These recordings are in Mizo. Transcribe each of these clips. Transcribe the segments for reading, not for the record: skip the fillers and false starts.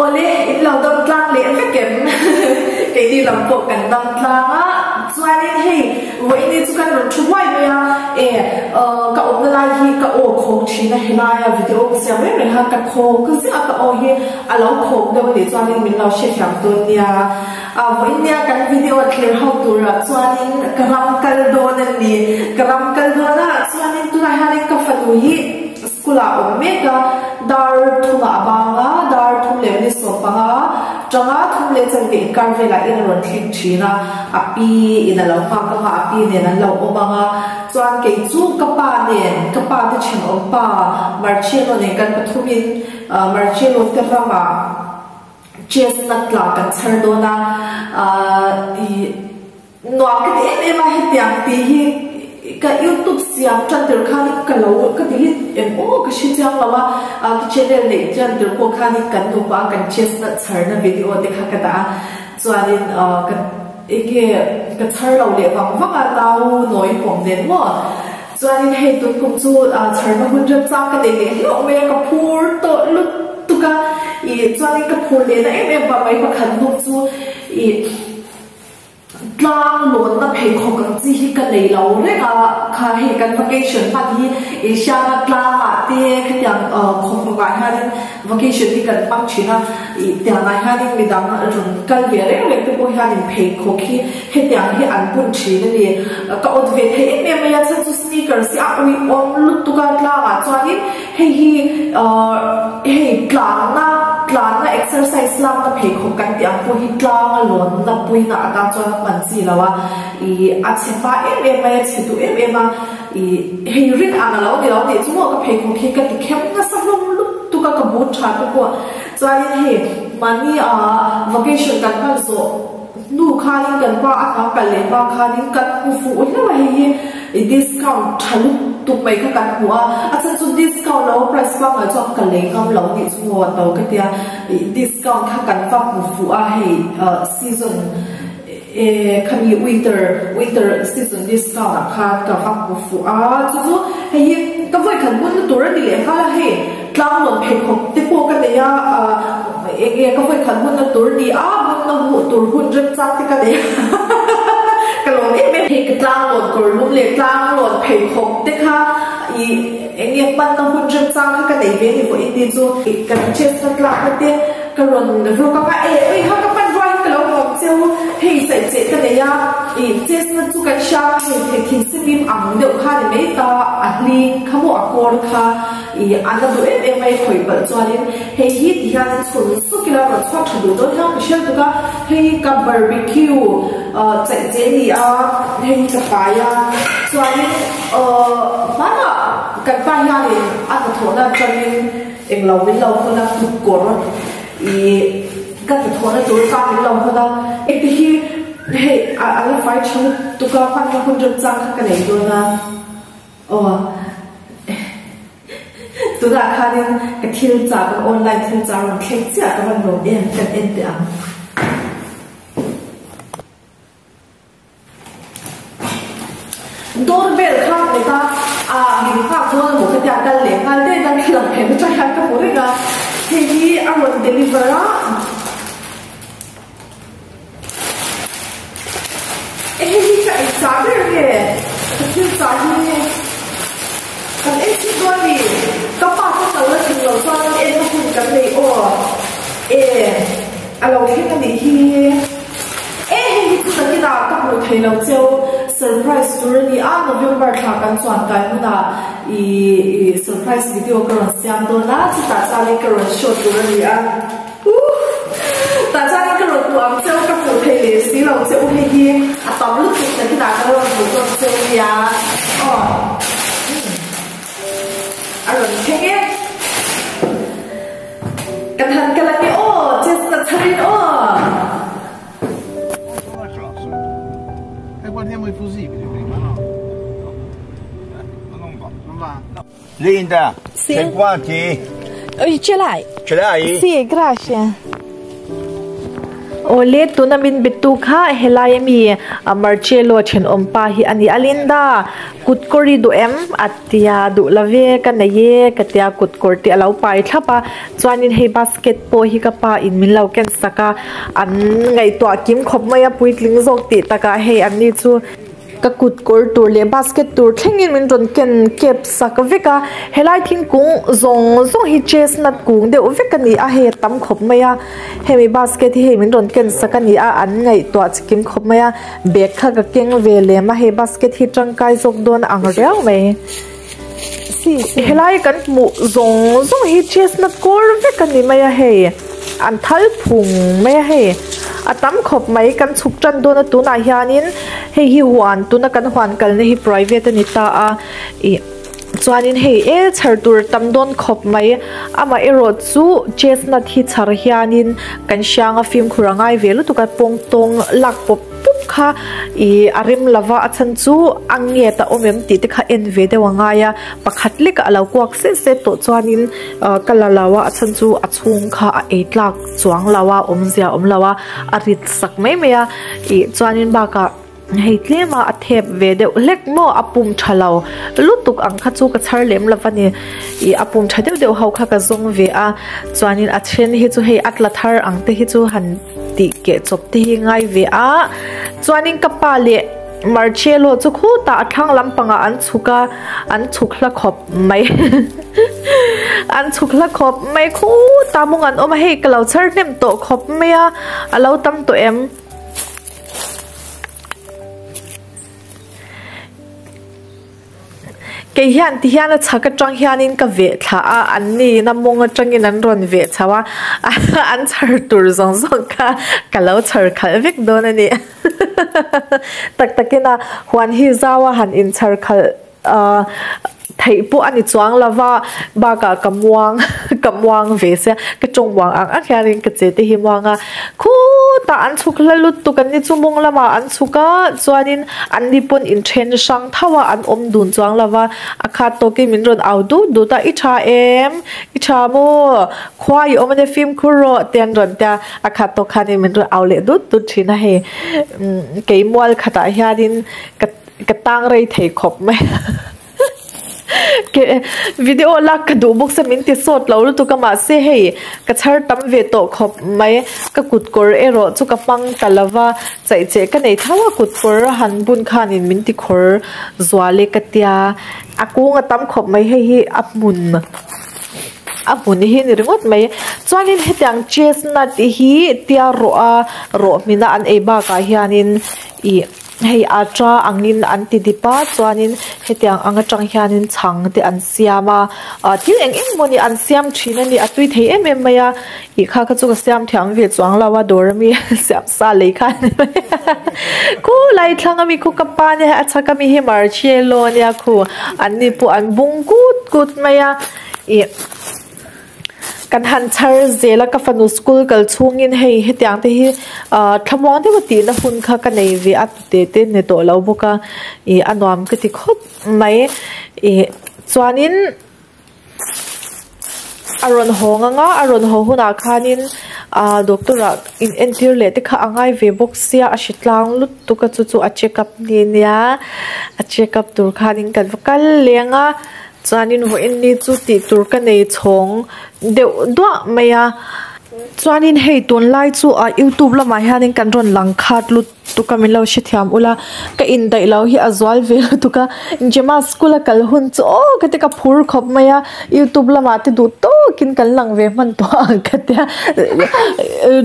Awle, in lo dam tlang leh vek em? Keini lam pawh kan dam tlang a, chuanin hei vawiin hi chu kan rawn thu huai mai a, e ka awmna lai hi ka aw khawng thin a, helaia video ka siam reng reng a, ka khawng ziah a ka aw hi a lo khawng deuh a nih chuanin min lo hrethiam dawn nia. A vawiin nia kan video thlir ho turah chuanin ka ram kal dawn a ni, ka ram kal dawn a, chuanin tunah hianin ka fanu hi School ah awm mek a, dar thumah a bang a, dar thum leh ni 15 tanga thum leh chanve inkar velah in a rawn thleng thin a, a pi in a lo nghak ang a, a pi nen an lo awm ang a, chuan kei chu ka pa nen, ka pa te thenawm pa Marcello nen kan pathumin Marcello te ramah chestnut tla kan chhar dawn a, ih. Nuam ka ti em em a, hetiang tih hi ka youtube siam tan tir khanin ka lo ka delete em aw ka hre chiang lo a, ka channel neih tan tir pawh khanin kan nupa a kan chestnut chharna video te kha ka dah a, chuanin ka enge ka chhar lo leh vang vang a nau nawi pawm nen maw, chuanin hei tun kum chu chharna hun remchang ka nei leh hlauh mai a, ka phur tawh lutuk a, ih chuanin ka phur lehna em em vang mai pakhat bawk chu ih. Tlang lawnna pheikhawk ang chi hi ka nei lo reng a, kha hei kan vacation hman hi Insianga tlangah te khatiang khawhrawkah hianin vacation hi kan hmang thin a, ih tiangah hianin midang rawn kal ve reng reng te pawh hianin pheikhawk hi hetiang hi an bun thin a ni. Ka awt ve thei em em mai a, chhan chu sneakers hi a uiawm lutuk a tlangah chuanin Hei hi hei tlanna tlanna exercise lakna pheikhawk kan tih ang pawh hi tlang a lawnna puina atan chuan a hman chi lo a, ih a chhe hma em em mai a chhe duh em em a, ih hei rin ang a lo ni lo tih chu maw ka pheikhawk hi ka ti khem nasa hlawm lutuk a ka but tha te pawh chuanin hei mahni ah vacation kan hman zawh hnu khanin kan pa a hna kal leh hma khanin kan hmu fuh hlauh a hei hi i discount tha lutuk mai kha kan hmu a, a chhan chu discount lo price pangngai chuan ka lei ngam lo tih chu maw to ka tia i discount kha kan va hmu fuh a hei season e khami winter winter season discount ah khan ka va hmu fuh a chu chu hei hi ka vawi khat bun na tur a ni leh nghal a hei Tlanglawn pheikhawk te pawh ka nei a, eng nge ka vawikhat hmunna tur ni a, hmunna hmuh tur hun remchang te ka nei a, ka lawm em em. Hei ka tlanglawn kawr lum leh tlanglawn pheikhawk te kha i eng nge hmanna hun remchang kha ka nei ve ni vawiin ni chu kan chestnut lakna te ka rawn vlog ang a, e ui ha ka hman ruai hi ka lo hawm cheu, hei saihcheh ka nei a, i chestnut chu kan hria a, hei thei thinsimim ang deuh kha ni mai ta, a hling kha maw a kawr kha. I a la duh em em a i khawih palh chuanin hei hi ti hianin chhun suk ila rawn chhuak tha duh dawn hian ka hriat tuk a, hei hi ka barbecue chaih che ni a, hei hi ka pai a, chuanin hmanah kan pa hianin a hnathawhna atangin englo min lo hawn a kut kawr i ka hnathawhna tur atan min lo hawn a, hei te hi hei a la fai tha lutuk a hmanna hun remchang kha ka nei dawn a. Aw, tunah khanin ka thil chah ka online thil chah rawn thleng chiah ka van lawm em kan en teh ang. Doorbell kha hmet a, ah min nghak dawn emaw ka tia kal leh nghal daih a, thil ang phen atang hian ka hmu reng a, hei hi a rawn deliver a. Eng hi ka ei chah ber nge? Ka thil chah hi kan en thut dawn a ni. Ka pa chu kal la thing lo chuan an enna hun kan nei aw. E, a lo thleng a nih hi. E, hei hi chu nakinah ka hmuh thei lo cheu. Surprise tur a ni a, November thla kan chuan kai hunah i surprise video ka rawn siam dawn a, chutah chuanin ka rawn show tur a ni a. Tah chuanin ka rawn hmuh ang cheu, ka hmuh theih leh si lo che u hei hi a tam lutuk nakinah ka rawn hmuh dawn cheu nia aw a rawn thleng e kan han kal ang e aw chestnut tharin aw. E guardiamo i fusibili prima, no? Ma non va. Non va? Linda, Sì. sei guanti? Ce l'hai? Ce l'hai? Sì, grazie. Awle tuna min be tu kha helai ami Marcello thenawm pa hi a ni a Linda kut kawr i duh em a tia duh lo ve ka nei e ka tia kut kawr te a lo pai thlap a chuanin hei basket pawh hi ka pa in min lo ken sak a an ngaihtuah kim khawp mai a puitling zawk tih takah hei an ni chu. Ka kut kawr tur leh basket tur thlengin min rawn ken kep sak vek a, helai thingkung zawng zawng hi chestnut kung deuh vek a ni a, hei a tam khawp mai a, hemi basket hi hei min rawn ken sak a ni a, an ngaihtuah chikim khawp mai a, bag kha ka keng ve lem a, hei basket hi tangkai zawk dawn ang riau mai. Helai kan hmuh zawng zawng hi chestnut kawr vek a ni mai a hei an thal phung mai a hei a tam khawp mai kan chhuk tan dawn a tunah hianin hei hi huan tuna kan huan kalna hi private a ni ta a ih chuanin hei e chhar tur tam dawn khawp mai amaherawh chu chestnut hi chhar hianin kan hrianga fimkhur a ngai ve lutuk a pawng tawng lak pawp. Pup kha ih a rem lova a chhan chu a nget a awm em tih te kha en ve deuh a ngai a pakhat lek a lo kuak set set tawh chuanin ah ka la lo a a chhan chu a chhung kha a ei tlak chuang lo a awmzia a awm lo a a rit sak mai mai a ih chuanin bakah hei tlem a a thep ve deuh hlek maw a pum tha lo lutuk ang kha chu ka chhar lem lo a ni ih a pum tha deuh deuh ho kha ka zawng ve a chuanin a then hi chu hei a tla thar ang te hi chu han. Tih keh chawp te hi ngai ve a, chuanin ka pa leh Marcello chu khutah a thlang lampangah an chhuk a, an chhuk hla khawp mai an chhuk hla khawp mai khutah mawng an awm a, hei ka lo chhar hnem tawh khawp mai a, a lo tam tawh em? Kei hian ti hian a chhak atang hianin ka veh thla a, an ni in a mawng atangin an rawn veh chho a, an chhar tur zawng zawng kha ka lo chhar khalh vek dawn a ni. Tak takin a huan hi zau a han inchhar khalh ah theih pawh a ni chuang lo va, bakah ka muang ka muang ve sia, ka tawng muang ang ang hianin ka che te hi muang a, khutah an chhuk hla lutuk an ni chu mawng lamah an chhuk a, chuanin An ni pawn inthen hrang tho a, an awm dun chuang lo va, a khat tawkin min rawn au dut dut a, I tha em? I tha maw? Khua i awm ania fimkhur rawh te an rawn ti a, a khat tawk khanin min rawn au leh dut dut thin a hei. Kei mual khatah hianin ka ka tang rei thei khawp mai a. Video lak ka duh bawk se min ti sawt lo lutuk a mahse hei ka chhar tam ve tawh khawp mai ka kut kawr erawh chu ka hmang ta lo va chaih cheh ka nei tho a kut kawr a han bun khanin min ti khawr zual e ka tia a kung a tam khawp mai hei hi a hmun a hmun hi ni ringawt mai chuanin hetiang chestnut hi tia rawh a rawh hmina an ei bakah hianin ih. Hei atta angin an ti dip a chuanin hetiang ang atang hianin chhang te an siam a ah thil eng eng maw ni an siam thin a ni a tui thei em em mai a ih kha kha chu ka siam thiam ve chuang lo a dawr ami siam sa lei kha a ni mai a khulai thlang ami khu ka pa nia a chhak ami hi marcello ania khu an ni pawh an bung kut kut mai a ih. Kan han chhar zel a ka fanu school kal chhungin hei hetiang te hi ah thlamuang deuha tihna hun kha ka nei ve a tute te ni tawh lo bawk a ih a nuam ka ti khawp mai ih chuanin a rawn haw ang a a rawn haw hunah khanin ah doctor ah in entir leh te kha a ngai ve bawk sia a hre tlang lutuk a chu chu a check up ni ania a check up tur khanin kan va kal leng a. Chuanin vawiin ni chu tih tur ka nei chhawng deuh duah mai a. Chuanin hei tunlai chu ah youtube lamah hianin kan rawn lang khat lutuk a min lo hrethiam ula ka indaih lo hi a zual ve lutuk a Gemma school a kal hun chu aw ka ti ka phur khawp mai a youtube lamah te duh tawkin kan lang ve hman tawh ang ka tia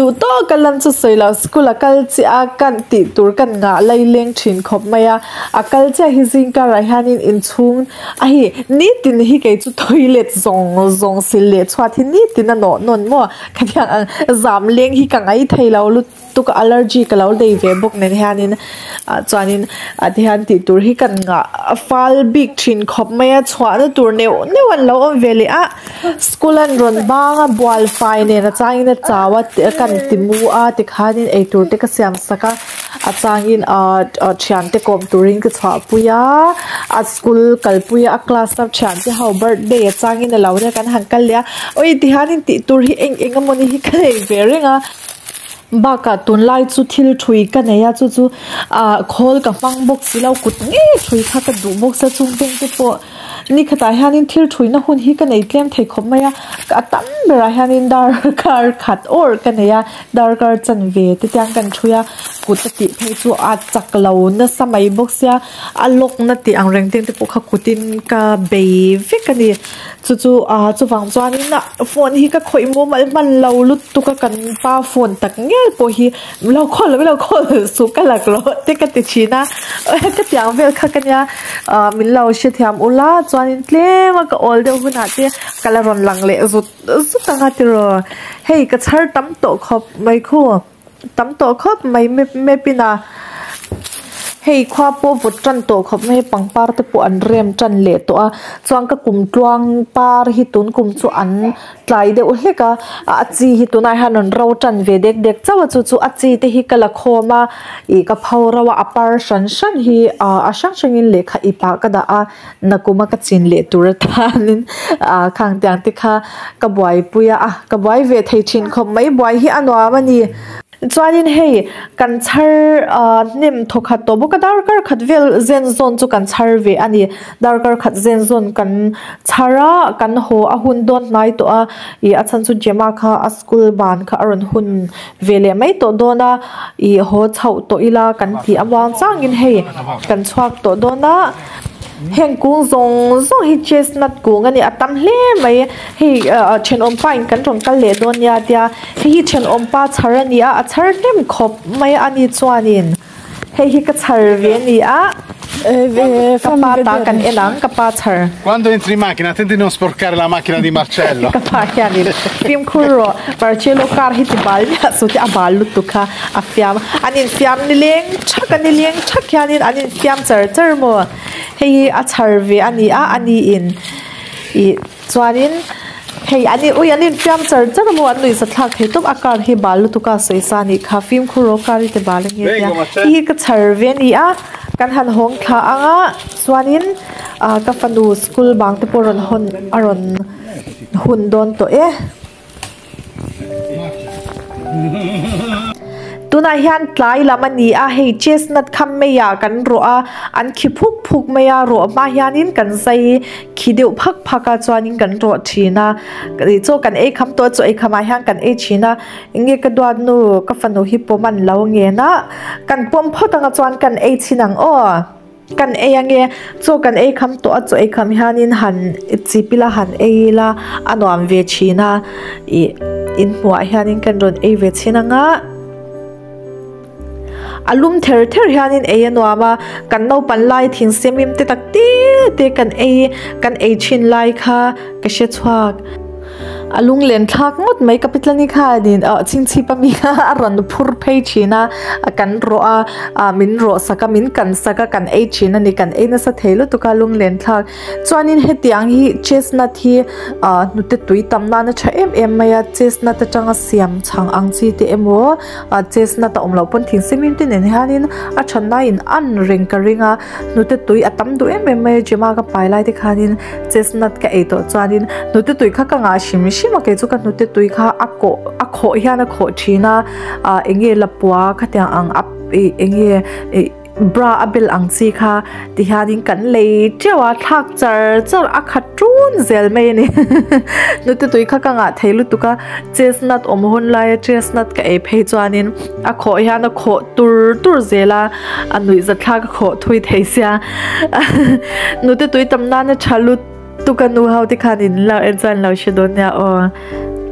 duh tawk a lan chu sawi lo school a kal chiah a kan tih tur kan ngah lai leng thin khawp mai a a kal chiah hi zing karah hianin inchhung A hi nitin hi kei chu toilet zawng zawng sil leh chhuat hi nitin a nawh nawn maw? Khatiang ang zam leng hi ka ngai thei lo lutuk a allergy ka lo nei ve bawk nen hianin ah chuanin ah ti hian tih tur hi kan ngah a fal bik thin khawp mai a chhuahna tur neuh neuh an lo awm ve leh a school an rawn bang a bual fai nen a changin a chau a kan ti mu a tikhanin eitur te ka siam sak a. A changin ahh thiante kawm turin ka chhuahpui a, a school kalpui a, a class a thiante ho birthday a changin a lo nia kan han kal leh a, awi tihianin tih tur hi eng eng emawni hi ka nei ve reng a. Bakah tunlai chu thil thui ka nei a chu chu ah khawl ka hmang bawk si lo kut ngei thui kha ka duh bawk sia chung beng te pawh ni khatah hianin thil thuina hun hi ka nei tlem thei khawp mai a a tam berah hianin darkar khat awr ka nei a darkar chanve te tiang kan thui a kut a tih phei chu a chak lo nasa mai bawk sia a lawk na tih ang reng te pawh kha kutin ka bei vek a ni. Chu chu ah chuvang chuanin phone hi ka khawih mumal hman lo lutuk a kan pa phone tak ngial pawh hi lo call lo lo call suh ka lak loh te ka ti thin a ka tiang vel kha ka nia ah min lo hrethiam ula chuanin tlem a ka awl deuh hunah te ka la rawn lang leh zut zut ang a tiraw hei ka chhar tam tawh khawp mai khu. Tam tawh khawp mai map map in a hei khua pawh vawt tan tawh khawp mai pangpar te pawh an rem tan leh tawh a chuan ka kum tluang par hi tun kum chu an tlai deuh hlek a a chi hi tunah hian an ro tan ve dek dek chauh a chu chu a chi te hi ka la khawm a ih ka pho ro a a par hran hran hi ah a hrang hrangin lehkha ip ah ka dah a nakuma ka chin leh tur atanin ah khang tiang te kha ka buaipui a a ka buai ve thei thin khawp mai buai hi a nuam a ni. Chuanin hei kan chhar ah hnem thaw khat tawh bawk a darkar khat vel zen zawn chu kan chhar ve a ni darkar khat zen zawn kan chhar a kan haw a hun dawn hnai tawh a ih a chhan chu Gemma kha a school ban kha a rawn hun ve leh mai tawh dawn a ih haw chhoh tawh ila kan tih amuang changin hei kan chhuak tawh dawn a. Heng kung zawng zawng hi chestnut kung a ni a tam hle mai hei ah thenawm pa in kan rawn kal leh dawn nia tia hei hi thenawm pa chhar a ni a a chhar hnem khawp mai a ni chuanin hei hi ka chhar ve a ni a ka pa ta kan en ang ka pa chhar. Quando entri in macchina attenti di non sporcare la macchina di Marcello. Ka pa hianin fimkhur rawh Marcello car hi ti bal miah suh tih a bal lutuk kha a fiam an infiam nileng thak a nileng thak hianin an infiam char char maw hei hi a chhar ve a ni a a ni in ih chuanin hei an in ui an infiam char char maw an nuihza thlak thei tawp a car hi bal lutuk a sawi sa a nih kha fimkhur rawh car hi ti bal a nge tia hei hi ka chhar ve a ni a kan han hawng thla ang a chuanin ah ka fanu school bang te pawh rawn hawn a rawn hun dawn tawh e. Tunah hian tlai lam a ni a, hei chestnut kha meiah kan rawh a, an khi phuk phuk mai a, rawh hma hianin kan zai khi deuh phak phak a chuanin kan rawh thin a, chaw kan ei kham tawh a, chaw ei khamah hian kan ei thin a, enge ka duat nu ka fanu hi pawm an lo ngen a, kan pawm phawt anga chuan kan ei chhin ang aw. Kan ei ange, chaw kan ei kham tawh a, chaw ei kham hianin han chip ila han ei ila a nuam ve thin a, ih inhmuh ah hianin kan rawn ei ve chhin anga, a lum ther ther hianin ei a nuam a, kan naupan lai thing semim te tak te te kan ei kan ei thin lai kha ka hre chhuak. A lunglen thlak ngawt mai ka pitlani khanin ah chingchhip ami kha a rawn phur phei thin a kan rawh a ah min rawh sak a min kan sak a kan ei thin a ni kan ei nasa thei lutuk a lunglen thlak chuanin hetiang hi chestnut hi ah hnute tui tam nan a tha em em mai a chestnut atanga siam chhang ang chi te emaw ah chestnut a awm loh pawn thing semim te nen hianin a tha na in an reng ka ring a hnute tui a tam duh em em mai a Gemma ka pai lai te khanin. Chestnut ka ei tawh chuanin hnute tui kha ka ngah hrim hrim a kei chu ka hnute tui kha a kawh a khawh hian a khawh thin a ah eng nge lapua khatiang ang a ih eng nge ih bra a bel ang chi kha ti hianin kan lei teuh a thlak char char a khat tun zel mai a ni hnute tui kha ka ngah thei lutuk a chestnut awm hun laia chestnut ka ei phei chuanin a khawh hian a khawh tur tur zel a a nuih zat thlak a khawh thui thei sia nute tui tam nana tha lutuk a nu ho te khan in lo en chuan lo hre dawn nia aw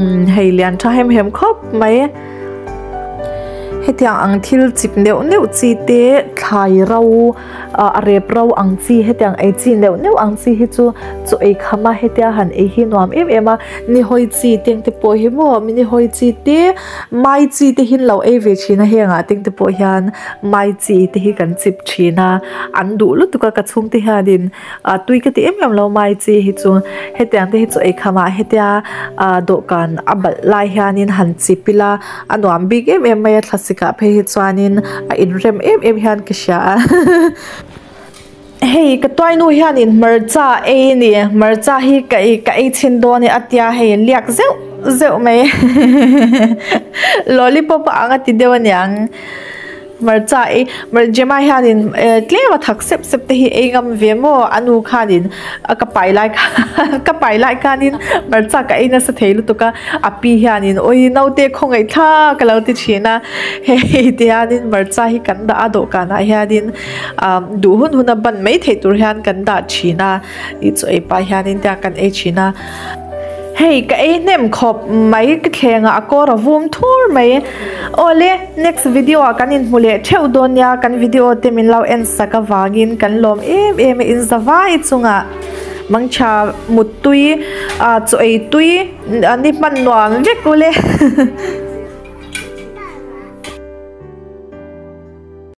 umm hei lian tha hem hem khawp mai hetiang ang thil chip neuh neuh chi te thlai ro ah a rep ro ang chi hetiang ei chi neuh neuh ang chi hi chu chaw ei kham a hetia han ei hi nuam em em a nihawi chi teng te pawh hi maw nihawi chi te mai chi te hi an lo ei ve thin a heng ah teng te pawh hian mai chi te hi kan chip thin a an duh lutuk a ka chhungte hianin ah tui ka ti em em lo mai chi hi chu hetiang te hi chaw ei kham ah hetia ah dawhkan a balh lai hianin han chip ila a nuam bik em em mai a thlasik ah phei hi chuanin a inrem em em hian ka hria a hei ka tuainu hianin hmarcha ei a ni hmarcha hi ka ei ka ei chhin dawn a nia a tia hei liak zeuh. zeuh mai lollipop a ang a ti deuh aniang. Hmarcha ei Gemma hianin tlem a thak sep sep te hi ei ngam ve maw a nu khanin a ka pai lai khan ka pai lai khanin hmarcha ka ei nasa thei lutuk a a pi hianin awi naute khawngaih thlak a lo ti thin a hei ti hianin hmarcha hi kan dah a dawhkanah hianin ah duh hun hun a ban mai theih tur hian kan dah thin a ih chaw ei pah hianin tiang kan ei thin a. Hei ka ei hnem khawp mai ka thleng ah a kawr a vum thur mai. Awle next video ah kan inhmu leh theuh dawn nia kan video te min lo en sak avangin kan lawm em em a in za vai chungah mangtha muttui ah chaw ei tui ni hman nuam vek ule.